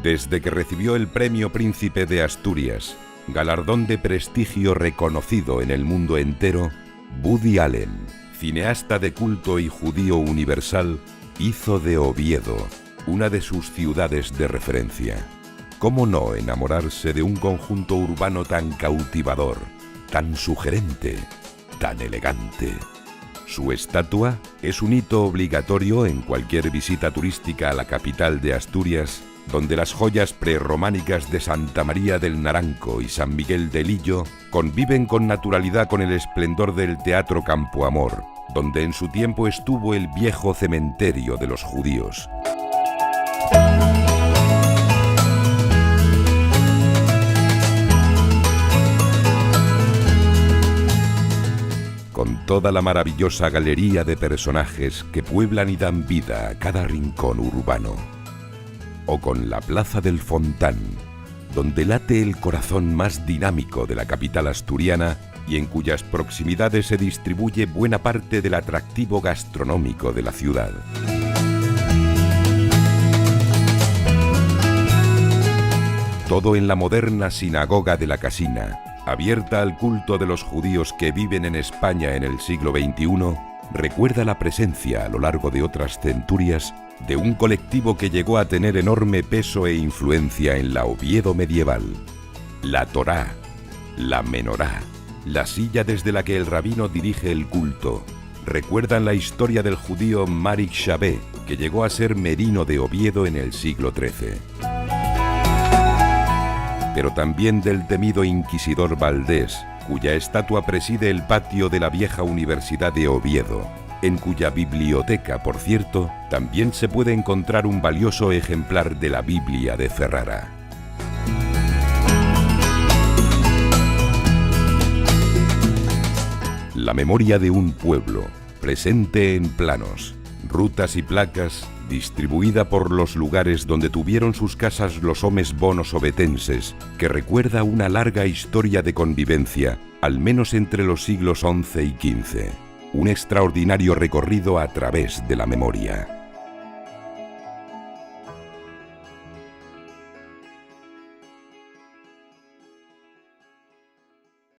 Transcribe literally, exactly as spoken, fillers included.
Desde que recibió el Premio Príncipe de Asturias, galardón de prestigio reconocido en el mundo entero, Woody Allen, cineasta de culto y judío universal, hizo de Oviedo una de sus ciudades de referencia. ¿Cómo no enamorarse de un conjunto urbano tan cautivador, tan sugerente, tan elegante? Su estatua es un hito obligatorio en cualquier visita turística a la capital de Asturias, donde las joyas prerrománicas de Santa María del Naranco y San Miguel de Lillo conviven con naturalidad con el esplendor del Teatro Campoamor, donde en su tiempo estuvo el viejo cementerio de los judíos. Con toda la maravillosa galería de personajes que pueblan y dan vida a cada rincón urbano. O con la Plaza del Fontán, donde late el corazón más dinámico de la capital asturiana y en cuyas proximidades se distribuye buena parte del atractivo gastronómico de la ciudad. Todo en la moderna sinagoga de la Casina, abierta al culto de los judíos que viven en España en el siglo veintiuno, recuerda la presencia a lo largo de otras centurias de un colectivo que llegó a tener enorme peso e influencia en la Oviedo medieval. La Torá, la menorá, la silla desde la que el rabino dirige el culto, recuerdan la historia del judío Marik Shabé, que llegó a ser merino de Oviedo en el siglo trece. Pero también del temido inquisidor Valdés, cuya estatua preside el patio de la vieja Universidad de Oviedo, en cuya biblioteca, por cierto, también se puede encontrar un valioso ejemplar de la Biblia de Ferrara. La memoria de un pueblo, presente en planos, rutas y placas, distribuida por los lugares donde tuvieron sus casas los homes bonos ovetenses, que recuerda una larga historia de convivencia, al menos entre los siglos once y quince. Un extraordinario recorrido a través de la memoria.